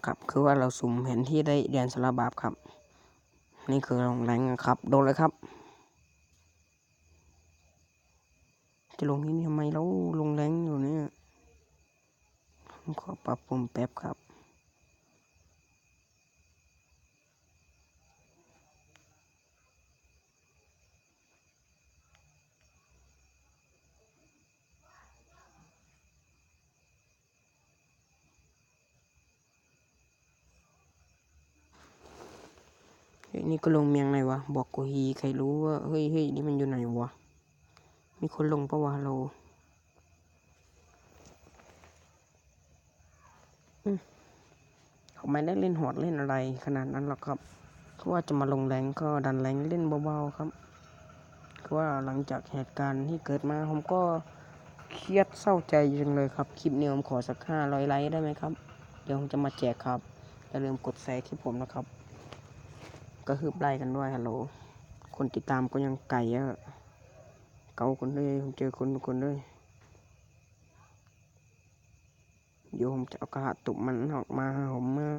ຄັບ ຄືວ່າເຮົາສຸ່ມແຜນທີ່ໄດ້ແດນສາລະບາບຄັບ. ນີ້ຄືລົງແລງຄັບ ໂດດເລີຍຄັບ. ຈະລົງທີ່ນີ້ທຳໄມລາວ? ລົງແລງຢູ່ນີ້. ຂໍປັບປຸງແປັບຄັບ. ເຮີ້ຍ ນີ້ກໍລົງເມືອງໄດ້ວະ? ບອກກູຮີໃຄຮູ້ວ່າ ເຮີ້ຍ ເຮີ້ຍ ນີ້ມັນຢູ່ໃນວະ? ມີຄົນລົງປະວະ? ຮາໂລ. ອືມ ເຂົາໄມ່ໄດ້ຫຼິ້ນຮອດຫຼິ້ນອະໄລຂະໜາດນັ້ນຫຼອກຄັບ. ຄືວ່າຈະມາລົງແລງ ກໍດັນແລງຫຼິ້ນເບົາໆຄັບ. ຄືວ່າຫຼັງຈາກເຫດການທີ່ເກີດມາ ຜົມກໍຄຽດເສົ້າໃຈຈັ່ງເລີຍຄັບ. ຄລິບນີ້ຜົມຂໍສັກຫ້າຮ້ອຍໄລໄດ້ໄໝຄັບ? ດຽວຜົມຈະມາແຈກຄັບ. ຢ່າລືມກົດແຊຄລິບຜົມນະຄັບ. ກະຮືບໄລກັນດ້ວຍ. ຮາໂລ ຄົນຕິດຕາມກໍຍັງໄກອະ. ເກົ້າຄົນເລີຍ ເຈີຄົນທຸກຄົນເລີຍ. ດຽວຜົມຈະເອົາກະທະຕຸບມັນອອກມາຫາຜົມເມື່ອ.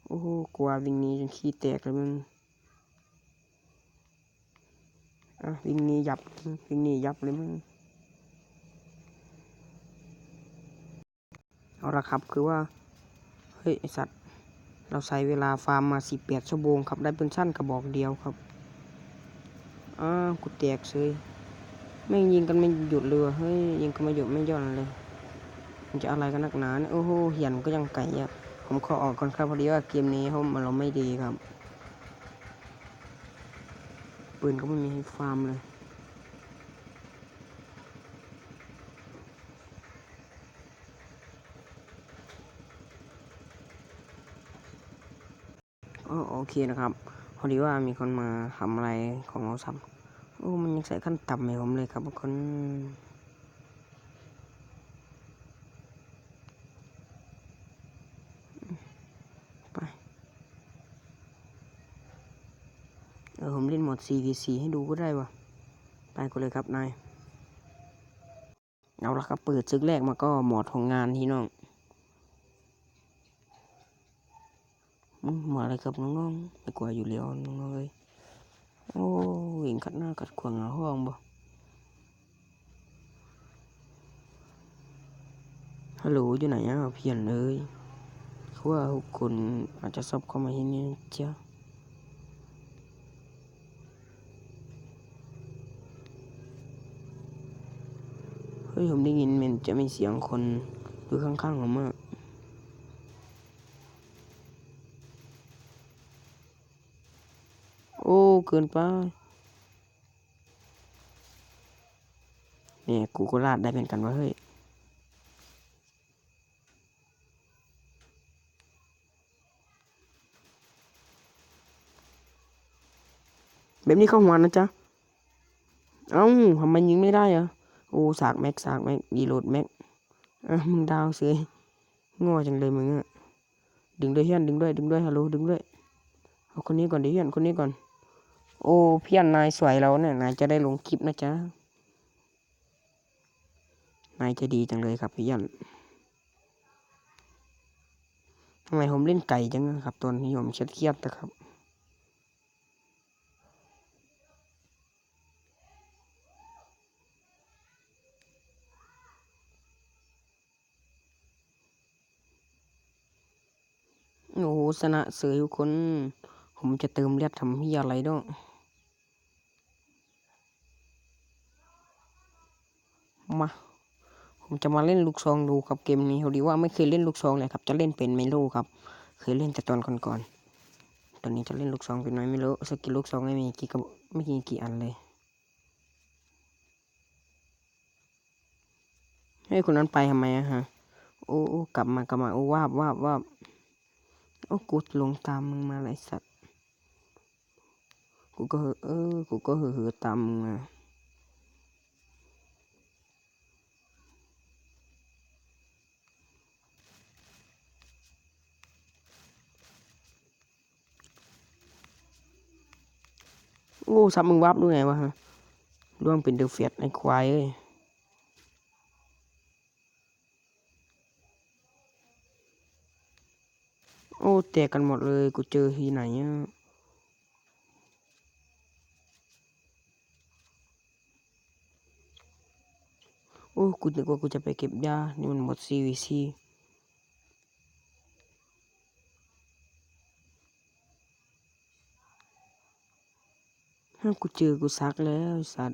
ໂອ້ໂຫ ກວ່າວິ່ງໜີຈົນຂີ້ແຕກເລີຍມຶງ. ອາ ວິ່ງໜີຍັບ ວິ່ງໜີຍັບເລີຍມຶງ. ເອົາລະຄັບ ຄືວ່າ ເຮີ້ຍ ໄອ້ສັດ ລາວໃຊ້ເວລາຟາມມາສິບແປດຊົ່ວໂມງຄັບ ໄດ້ປືນສັ້ນກະບອກດຽວຄັບ. ອ້າວ ກູແຕກເສີຍ. ແມ່ງຍິງກັນໄມ່ຢຸດເລີຍວ່າ ເຮີ້ຍ ຍິງກັນໄມ່ຢຸດໄມ່ຢ່ອນເລີຍ. ມັນຈະອະໄລກັນນັກໜານີ້? ໂອ້ໂຫ ຫຽນກໍຍັງໄກອະ. ຜົມຂໍອອກກ່ອນຄັບ ພໍດີວ່າເກມນີ້ເຮົາອາລົມໄມ່ດີຄັບ. ປືນກໍບໍ່ມີໃຫ້ຟາມເລີຍ. ໂອ ໂອເຄນະຄັບ. ພໍດີວ່າມີຄົນມາທຳລາຍຂອງເຮົາຊ້ຳ. ໂອ້ ມັນຍັງໃສ່ຂັ້ນຕ່ຳໃຫ້ຜົມເລີຍຄັບທຸກຄົນ. ໄປ ເອີ ຜົມຫຼິ້ນໂໝດສີ່ວີສີ່ໃຫ້ດູກໍໄດ້ຫວາ. ໄປ ກົດເລີຍຄັບນາຍ. ເອົາລະຄັບ ເປີດເຊິ່ກແລກມາກໍໝອດໂຮງງານພີ່ນ້ອງ. ອືມ ມາເລີຍຄັບນ້ອງໆ ໄປກວ່າຢູ່ແລ້ວນ້ອງໆເອີຍ. ໂອ້ ວິ່ງຂັດໜ້າຂັດຂວາງຫາຫ້ອງບໍ່. ຮາໂຫຼ ຢູ່ໃນອະ ພຽນເອີຍ? ຄືວ່າທຸກຄົນອາດຈະຊອບເຂົ້າມາເຮັດຫຍັງຈ້າ. ເຮີ້ຍ ຜົມໄດ້ຍິນແມ່ນຈະມີສຽງຄົນຢູ່ຂ້າງໆ ເຮົາມາ. ໂອ້ ເກີນໄປ. ແນ່ ກູກໍລາດໄດ້ເໝືອນກັນວ່າເຮີ້ຍ. ແບບນີ້ເຂົ້າຫົວນະຈ໊ະ. ເອົ້າ ທຳໄມຍິງໄມ່ໄດ້ອະ? ໂອ້ ສາກແມັກ ສາກແມັກ ຣີໂຫຼດແມັກ. ອາ ມຶງດາວເສີຍ. ໂງ່ຈັ່ງເລີຍມຶງອະ. ດຶງດ້ວຍເພື່ອນ ດຶງດ້ວຍ ດຶງດ້ວຍ ຮາໂຫຼ ດຶງດ້ວຍ. ເອົາຄົນນີ້ກ່ອນເດີເພື່ອນ ຄົນນີ້ກ່ອນ. ໂອ້ ເພື່ອນນາຍສວຍແລ້ວນະ ນາຍຈະໄດ້ລົງຄລິບນະຈ໊ະ. ນາຍໃຈດີຈັງເລີຍຄັບເພື່ອນ. ທຳໄມຜົມຫຼິ້ນໄກຈັງຄັບ ຕອນນີ້ຜົມຄຽດໆແທ້ຄັບ. ໂອ້ໂຫ ຊະນະເສີຍທຸກຄົນ. ຜົມຈະເຕີມເລືອດທຳເຫຍໄລເນາະ. ມາ ຜົມຈະມາຫຼິ້ນລູກຊອງດູຄັບເກມນີ້. ພໍດີວ່າໄມ່ເຄີຍຫຼິ້ນລູກຊອງເລີຍຄັບ ຈະຫຼິ້ນເປັນໄມໂລຄັບ. ເຄີຍຫຼິ້ນແຕ່ຕອນກ່ອນໆ. ຕອນນີ້ຈະຫຼິ້ນລູກຊອງເປັນໄມໂລ. ສະກິນລູກຊອງໄດ້ມີກີ່ກະ ມີກີ່ອັນເລີຍ. ເຮີ້ຍ ຄົນນັ້ນໄປທຳໄມອະຮະ? ໂອ້ ໂອ້ ກັບມາ ກັບມາ. ໂອ້ ວາບ ວາບ ວາບ. ໂອ້ ກູລົງຕາມມຶງມາລະໄອ້ສັດ. ກູກໍເຫີ ເອີ ກູກໍເຫີໆຕາມມຶງມາ. ໂອ້ ສັບ ມຶງວັບດູໄງວະ ລ່ວງເປັນເດີແຟດ ໄອ້ຄວາຍເອີຍ. ໂອ້ ແຕກກັນໝົດເລີຍ ກູເຈີທີ່ໄຫນອະ? ໂອ້ ກູນຶກວ່າກູຈະໄປເກັບຢາ ນີ້ມັນໝົດຊີວີຊີ. ຮະ ກູເຈີກູຊັກແລ້ວໄອ້ສັດ.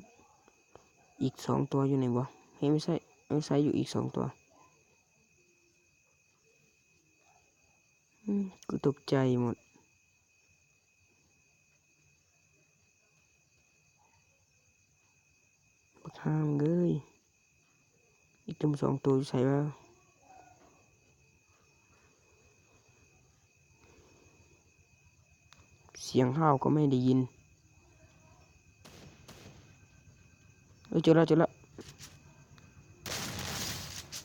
ອີກສອງຕົວຢູ່ໃນບໍ່? ເຫັນ ມີໃຊ້ ມີໃຊ້ຢູ່ອີກສອງຕົວ. ອືມ ກູຕົກໃຈໝົດ. ບັກຫ່າເອີຍ ອີກເຕັມສອງໂຕຢູ່ໃສວະ? ສຽງຫ້າວກໍໄມ່ໄດ້ຍິນ. ເອີ ເຈີແລ້ວ ເຈີແລ້ວ.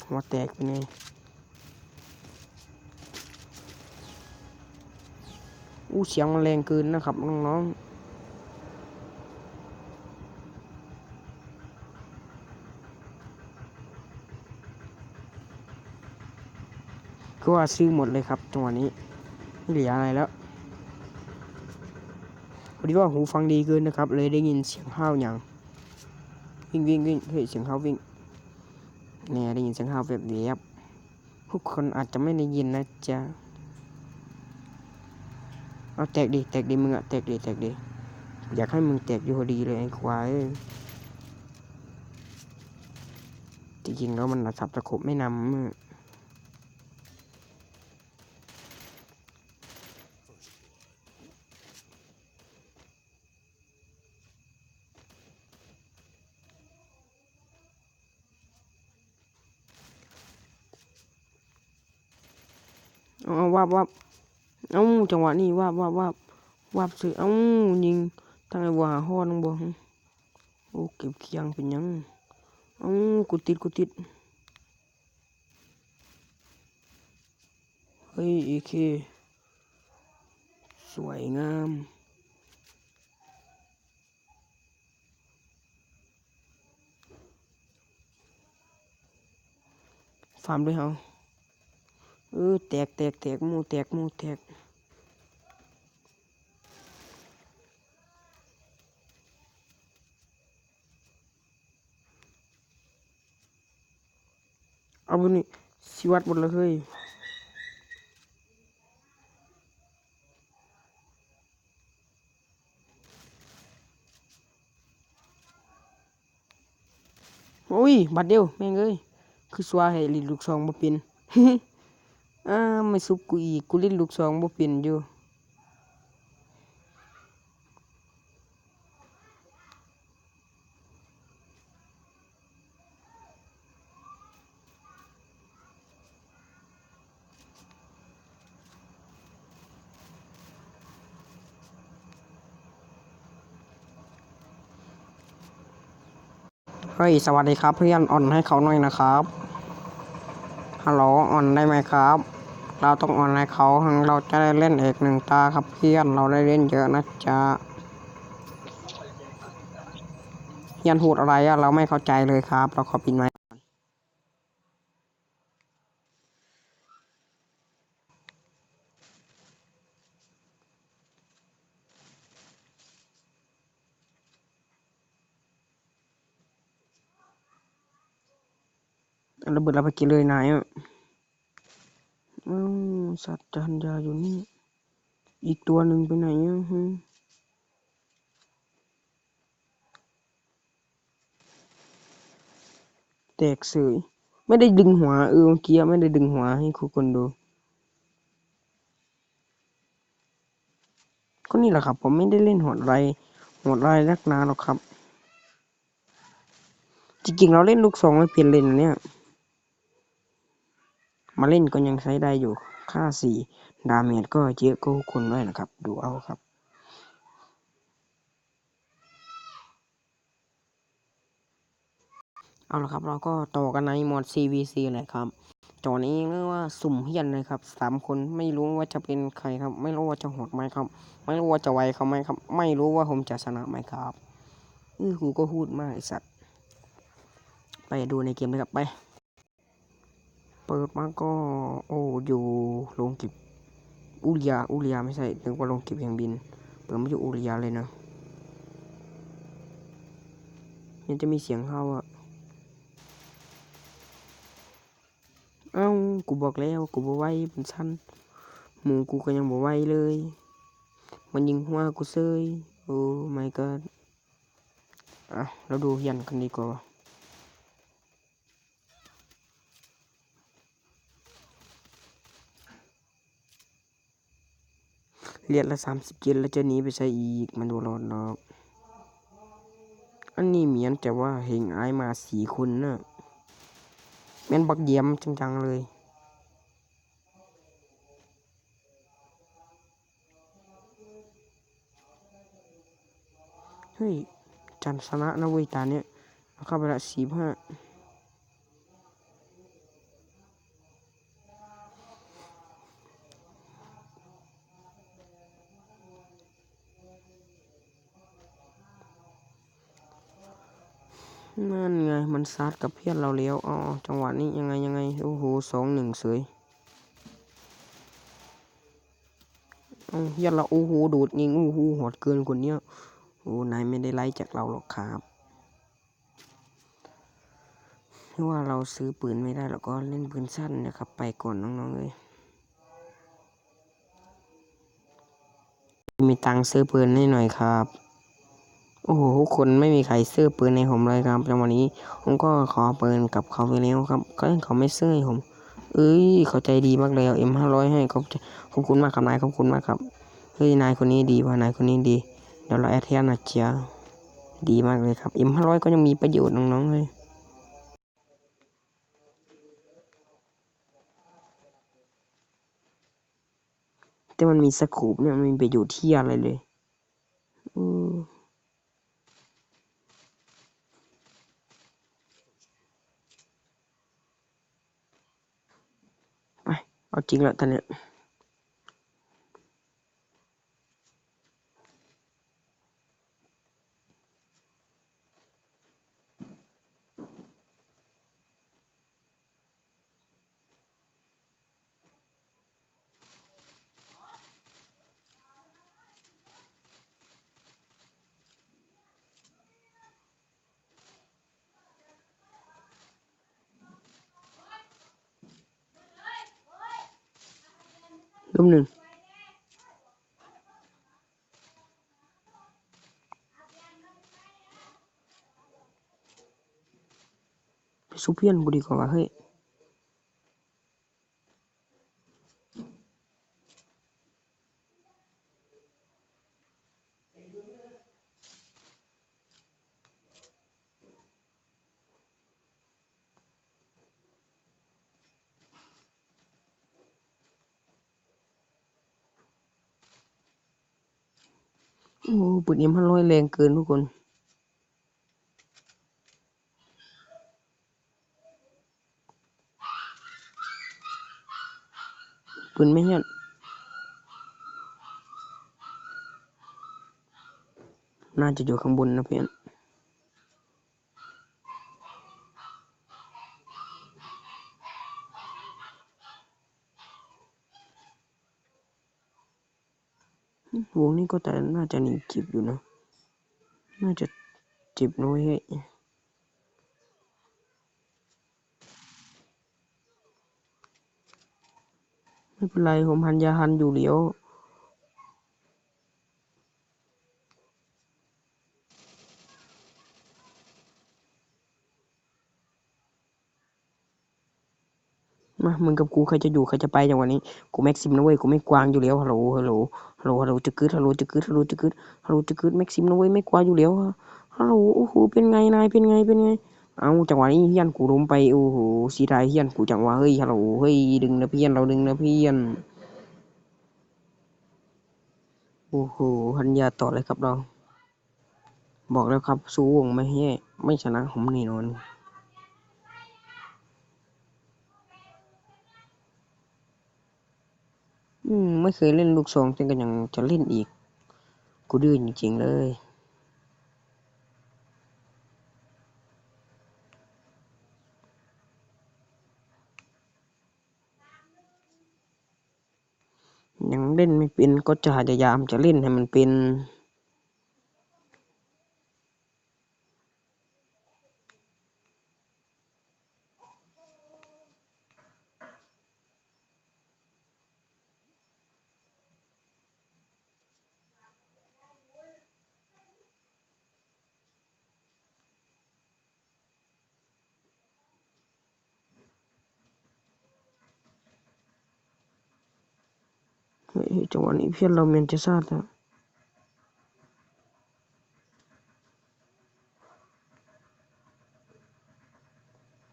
ຫົວແຕກໄປແນ່. ອູ້ ສຽງມັນແຮງເກີນນະຄັບນ້ອງໆ. ຄືວ່າຊື່ໝົດເລີຍຄັບ ຈັງຫວະນີ້ ບໍ່ເຫຼືອອະໄລແລ້ວ. ພໍດີວ່າຫູຟັງດີເກີນນະຄັບ ເລີຍໄດ້ຍິນສຽງຫ້າວຫຍັງ. ວິ່ງ ວິ່ງ ວິ່ງ. ເຮີ້ຍ ສຽງຫ້າວວິ່ງ. ແນ່ ໄດ້ຍິນສຽງຫ້າວແວບໆ. ທຸກຄົນອາດຈະໄມ່ໄດ້ຍິນນະຈ໊ະ. ເອົາ ແຕກດີ ແຕກດີ ມຶງອະ ແຕກດີ ແຕກດີ. ຢາກໃຫ້ມຶງແຕກຢູ່ພໍດີເລີຍ ໄອ້ຄວາຍເອີຍ. ທີ່ຈິງແລ້ວມັນລະສັບຕະຂົບແມ່ນ້ຳ. ເອົາ ເອົາ ວາບ ວາບ. ເອົາ ຈັງຫວະນີ້ ວາບ ວາບ ວາບ ວາບເສີຍ. ເອົາ ຍິງທາງໄອ້ບົວຫາຮອດນຳບໍ່? ໂອ້ ເກັບຄຽງເປັນຫຍັງ? ເອົາ ກູຕິດ ກູຕິດ. ເຮີ້ຍ ເອເຄ ສວຍງາມ. ຟາມດ້ວຍເຮົາ. ເອີ ແຕກ ແຕກ ແຕກ ໝູ່ແຕກ ໝູ່ແຕກ. ເອົາ ບາດນີ້ຊິວັດໝົດລະເຮີ້ຍ. ໂອ້ຍ ບາດດຽວ ແມ່ງເອີຍ ຄືຊົ່ວແທ້ ຫຼິ້ນລູກຊອງບໍ່ເປັນ. ອ້າ ມາຊຸບກູອີກ ກູຫຼິ້ນລູກຊອງບໍ່ເປັນຢູ່. ເຮີ້ຍ ສະຫວັດດີຄັບເພື່ອນ ອ່ອນໃຫ້ເຂົາໜ້ອຍນະຄັບ. ຮັລໂຫຼ ອ່ອນໄດ້ໄໝຄັບ? ເຮົາຕ້ອງອ່ອນໃຫ້ເຂົາ ເຮົາຈະໄດ້ຫຼິ້ນອີກໜຶ່ງຕາຄັບເພື່ອນ ເຮົາໄດ້ຫຼິ້ນເຍອະນະຈ໊ະ. ຮຽນພູດອະໄລອະ ເຮົາໄມ່ເຂົ້າໃຈເລີຍຄັບ ເຮົາຂໍປິດໄມ. ລະເບີດລະໄປກິນເລີຍນາຍ. ເອົ້າ ສັດຈະຫັນຢາຢູ່ນີ້ ອີກຕົວໜຶ່ງໄປໄຫນ? ແຕກເສີຍ. ໄມ່ໄດ້ດຶງຫົວ ເອີ ເມື່ອກີ້ໄມ່ໄດ້ດຶງຫົວໃຫ້ທຸກຄົນດູ. ຄົນນີ້ລະຄັບ ບໍ່ແມ່ນໄດ້ຫຼິ້ນໂຫດຮ້າຍ ໂຫດຮ້າຍນັກໜາດອກຄັບ. ຈິງໆ ລາວຫຼິ້ນລູກຊອງໄປປ່ຽນເຫຼັ້ນອັນເນີ້ຍ ມາເຫຼັ້ນກໍຍັງໃຊ້ໄດ້ຢູ່ ຄ່າສີ່ ດາເມດກໍເຍາະກວ່າທຸກຄົນດ້ວຍນະຄັບ ດູເອົາຄັບ. ເອົາລະຄັບ ເຮົາກໍຕໍ່ກັນໃນໂໝດ ຊີວີຊີ ເລີຍຄັບ. ຕອນນີ້ເລີຍວ່າສຸ່ມຮຽນເລີຍຄັບ ສາມຄົນ ໄມ່ຮູ້ວ່າຈະເປັນໃຄຄັບ ໄມ່ຮູ້ວ່າຈະໂຫດໄໝຄັບ ໄມ່ຮູ້ວ່າຈະໄວເຂົາໄໝຄັບ ໄມ່ຮູ້ວ່າຜົມຈະຊະນະໄໝຄັບ. ອື ກູກໍຮູດມາ ໄອ້ສັດ. ໄປດູໃນເກມເລີຍຄັບ ໄປ. ເປີດມາກໍ ໂອ້ ຢູ່ໂລງກິບ ອູເລຍ ອູເລຍ ໄມ່ໃຊ່ ນຶກວ່າລົງເກັບເຄື່ອງບິນ. ເປີດມາຢູ່ອູເລຍເລີຍນະ. ຍັງຈະມີສຽງເຮົາອະ. ເອົ້າ ກູບອກແລ້ວ ກູບໍ່ໄວ ມັນສັ່ນ. ໝູກູກໍຍັງບໍ່ໄວເລີຍ ມັນຍິງຫົວກູເສີຍ. Oh my god. ອ່ະ ລາວໂດດຮຽນກັນດີກວ່າ. ລຽນລະສາມສິບເຈັດ ລະຈະໜີໄປໃສອີກ? ມັນບໍ່ລອດດອກ. ອັນນີ້ໝຽນແຕ່ວ່າເຫັນອ້າຍມາສີ່ຄົນນະ. ແມ່ນບັກຢຽມຈັງໆເລີຍ. ເຮີ້ຍ ຈັນຊະນະນະເວີຍຕານີ້. ເອົາເຂົ້າໄປລະ ສີ່ສິບຫ້າ. ນັ້ນໄງ ມັນຊາດກັບເພື່ອນລາວແລ້ວ. ເອົາ ເອົາ ຈັງຫວະນີ້ ຍັງໄງ ຍັງໄງ? ໂອ້ໂຫ ສອງໜຶ່ງເສີຍ. ເອົາ ເຮັດລະ ໂອ້ໂຫ ໂດດຍິງ ໂອ້ໂຫ ໂຫດເກີນຄົນນີ້. ໂອ້ ນາຍໄມ່ໄດ້ໄລ່ຈາກລາວຫຼອກຄັບ. ຄືວ່າລາວຊື້ປືນໄມ່ໄດ້ ລາວກໍຫຼິ້ນປືນສັ້ນນະຄັບ. ໄປກ່ອນນ້ອງໆເອີຍ. ມີตังค์ซื้อปืนให้หน่อยครับ. โอ้โห ทุกคนไม่มีใครซื้อปืนให้ผมเลยครับ จังหวะนี้ผมก็ขอปืนกับเขาไปแล้วครับ ก็เขาไม่ซื้อให้ผม. เอ้ย เขาใจดีมากเลย เอา เอ็มห้าร้อย ให้ ขอบใจ ขอบคุณมากครับนาย ขอบคุณมากครับ. เฮ้ย นายคนนี้ดีว่ะ นายคนนี้ดี เดี๋ยวเราแอดแทนนะเจีย ดีมากเลยครับ เอ็มห้าร้อย ก็ยังมีประโยชน์น้องๆเอ้ย. แต่มันมีสโคปเนี่ย มันมีประโยชน์เหี้ยอะไรเลย เออ ไป เอาจริงละตอนเนี้ย. ลมหนึ่ง ไปซุบเพื่อนกูดีกว่าว่ะ เฮ้ย โอ้ ปืน เอ็มห้าร้อย แรงเกินทุกคน ปืนไม่เฮี้ยน น่าจะอยู่ข้างบนนะเพื่อน วงนี้ก็แต่น่าจะหนีเจ็บอยู่นะ น่าจะเจ็บน้อย เฮ้ย ไม่เป็นไร ผมหันยาหันอยู่แล้ว มา มึงกับกู ใครจะอยู่ ใครจะไป จังหวะนี้ กูแม็กซิมนะเว้ย กูไม่กวางอยู่แล้ว ฮัลโหล ฮัลโหล ฮัลโหล ฮัลโหล จะกึด ฮัลโหล จะกึด ฮัลโหล จะกึด ฮัลโหล จะกึด แม็กซิมนะเว้ย ไม่กวางอยู่แล้ว ฮัลโหล โอ้โห เป็นไง นาย เป็นไง เป็นไง เอ้า จังหวะนี้เฮี้ยนกูล้มไป โอ้โห เสียดายเฮี้ยนกูจังวะ เฮ้ย ฮัลโหล เฮ้ย ดึงนะเพี้ยน เราดึงนะเพี้ยน โอ้โห หันยาต่อเลยครับเรา บอกแล้วครับ สู้วงไม่แห้ ไม่ชนะผมแน่นอน อืม ไม่เคยเล่นลูกซอง แต่ก็ยังจะเล่นอีก กูดื้อจริงๆเลย อื ຍັງຫຼິ້ນໄມ່ເປັນ ກໍຈະພະຍາຍາມຈະຫຼິ້ນໃຫ້ມັນເປັນ. ເຮີ້ຍ ຈັງຫວະນີ້ພຽນລາວແມ່ນຈະຊາດແລ້ວ.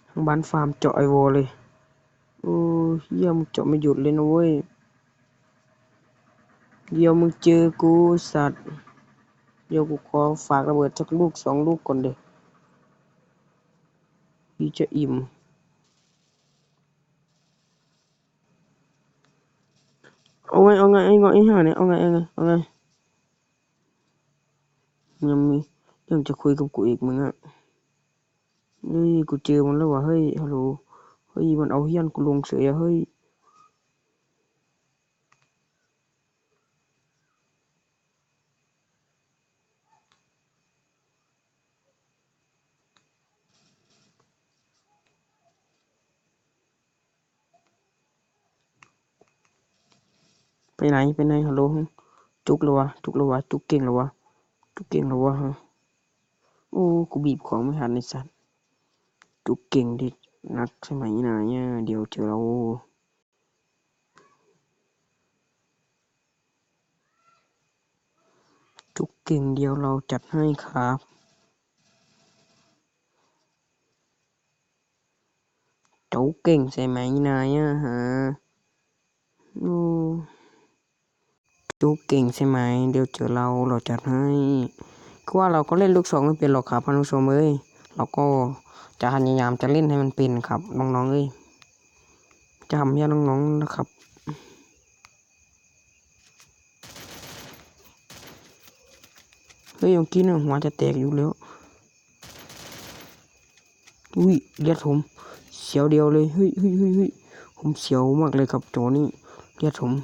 ທາງບ້ານຟາມເຈາະໄອ້ວໍເລີຍ. ໂອ້ ເຮີ້ຍ ມຶງເຈາະໄມ່ຢຸດເລີຍນະເວີຍ. ດຽວມຶງເຈີກູໄອ້ສັດ. ດຽວກູຂໍຝາກລະເບີດຈັກລູກສອງລູກກ່ອນເດີ້ ທີ່ຈະອີ່ມ. ເອົາໄງ ເອົາໄງ ໄອ້ເງາະ ໄອ້ຫ່ານີ້ ເອົາໄງ ເອົາໄງ ເອົາໄງ. ຍັງມີເລື່ອງຈະຄຸຍກັບກູອີກ ມຶງອະ. ເຮີ້ຍ ກູເຈີມັນແລ້ວຫວາ ເຮີ້ຍ ຮັລໂຫຼ. ເຮີ້ຍ ມັນເອົາເຮືອນກູລົງເສີຍອະ ເຮີ້ຍ. ໄປໄຫນ ໄປໄຫນ ຮັລໂຫຼ. ຈຸກແລ້ວຫວາ ຈຸກແລ້ວຫວາ ຈຸກເກັ່ງແລ້ວຫວາ ຈຸກເກັ່ງແລ້ວຫວາ. ໂອ້ ກູບີບຂອງບໍ່ທັນໄອ້ສັດ. ຈຸກເກັ່ງເດ້ ໜັກໃສ່ໄໝນາຍາ ດຽວເຈີລາວ. ຈຸກເກັ່ງ ດຽວລາວຈັດໃຫ້ຄັບ. ຈຸກເກັ່ງໃສ່ໄໝນາຍາ ຫາ. ໂອ້ ຈຸກເກັ່ງໃສ່ໄໝ ດຽວເຈີລາວ ລາວຈັດໃຫ້. ຄືວ່າລາວກໍຫຼິ້ນລູກຊອງບໍ່ເປັນຫຼອກຄັບທ່ານຜູ້ຊົມເອີຍ. ລາວກໍຈະພະຍາຍາມຈະຫຼິ້ນໃຫ້ມັນເປັນຄັບນ້ອງໆເອີຍ. ຈະພະຍາຍາມນ້ອງໆນະຄັບ. ເຮີ້ຍ ເມື່ອກີ້ນະ ຫົວຈະແຕກຢູ່ແລ້ວ. ອຸ້ຍ ເລືອດຜົມສຽວດຽວເລີຍ. ເຮີ້ຍ ເຮີ້ຍ ເຮີ້ຍ ເຮີ້ຍ ຜົມສຽວມາກເລີຍຄັບ ໂຕນີ້ ເລືອດຜົມ.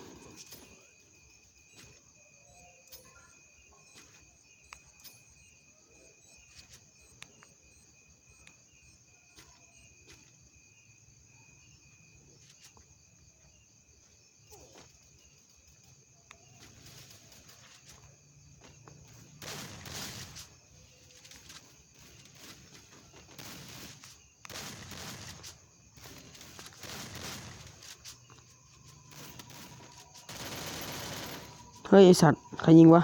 ເຮີ້ຍ ໄອ້ສັດ ໃຜຍິງວະ?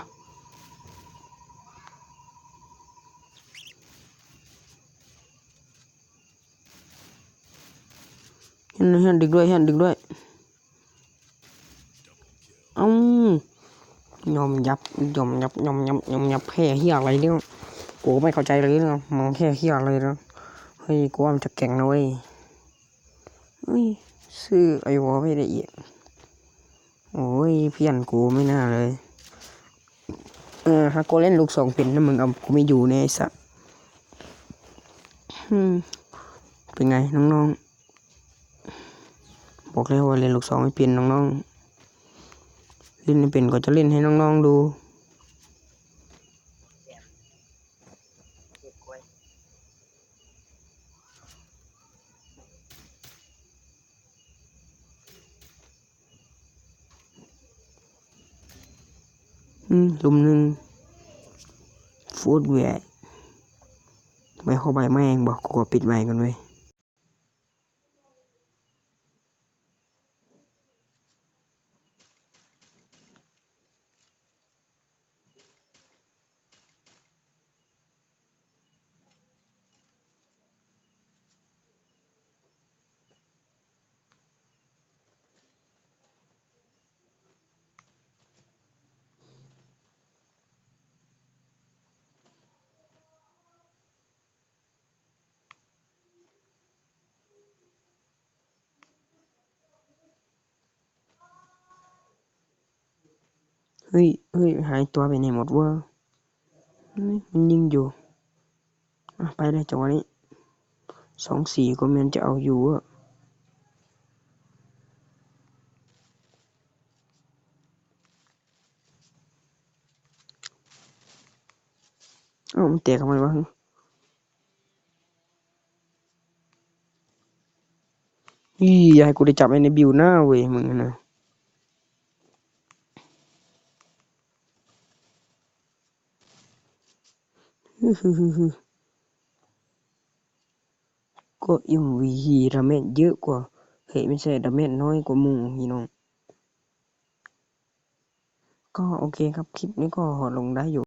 ເຫັນ ເຫັນ ດຶງດ້ວຍ ເຫັນ ດຶງດ້ວຍ. ເອົ້າ ຍອມຍັບ ຍອມຍັບ ຍອມຍັບ ຍອມຍັບ ແພ້ເຫຍໄລເນາະ. ກູບໍ່ເຂົ້າໃຈເລີຍເນາະ ມັນແພ້ເຫຍໄລເນາະ. ເຮີ້ຍ ກູວ່າມັນຈະເກັ່ງນະເວີຍ. ເອີຍ ຊື້ໄອ້ວໍໄປໄດ້ອີກ. ໂອ້ຍ ພຽນກູໄມ່ໜ້າເລີຍ. ເອີ ຫາກກູຫຼິ້ນລູກຊອງເປັນນະ ມຶງເອົາກູໄມ່ຢູ່ແນ່ໄອ້ສັດ. ອືມ ເປັນໄງນ້ອງໆ? ບອກແລ້ວວ່າຫຼິ້ນລູກຊອງໄມ່ເປັນນ້ອງໆ. ຫຼິ້ນໃຫ້ເປັນກໍຈະຫຼິ້ນໃຫ້ນ້ອງໆດູ. ອືມ ລຸ່ມໜຶ່ງ ຟູດແວ ໄວ້ຂໍໃບແມງບໍ ກູຂໍປິດໄມກ່ອນເວີຍ. ເຮີ້ຍ ເຮີ້ຍ ຫາຍຕົວໄປໃນໝົດເວີ້ຍ. ເຮີ້ຍ ມັນຍິງຢູ່. ອ່ະ ໄປເລີຍ ຈັງຫວະນີ້ ສອງສີ່ ກໍແມ່ນຈະເອົາຢູ່ເວີ້ຍ. ມັນແຕກເຂົ້າມາວະ? ອີ່ ຢ່າໃຫ້ກູໄດ້ຈັບໄອ້ນີ້ບິວນາເວີຍ ມຶງຫັ້ນນະ. ກໍເອັມວີ ດາເມດເຍອະກວ່າ ເຮີ້ຍ ແມ່ນໃຊ້ດາເມດນ້ອຍກວ່າໝູ່ພີ່ນ້ອງ. ກໍໂອເຄຄັບ ຄລິບນີ້ກໍຂໍລົງໄດ້ຢູ່.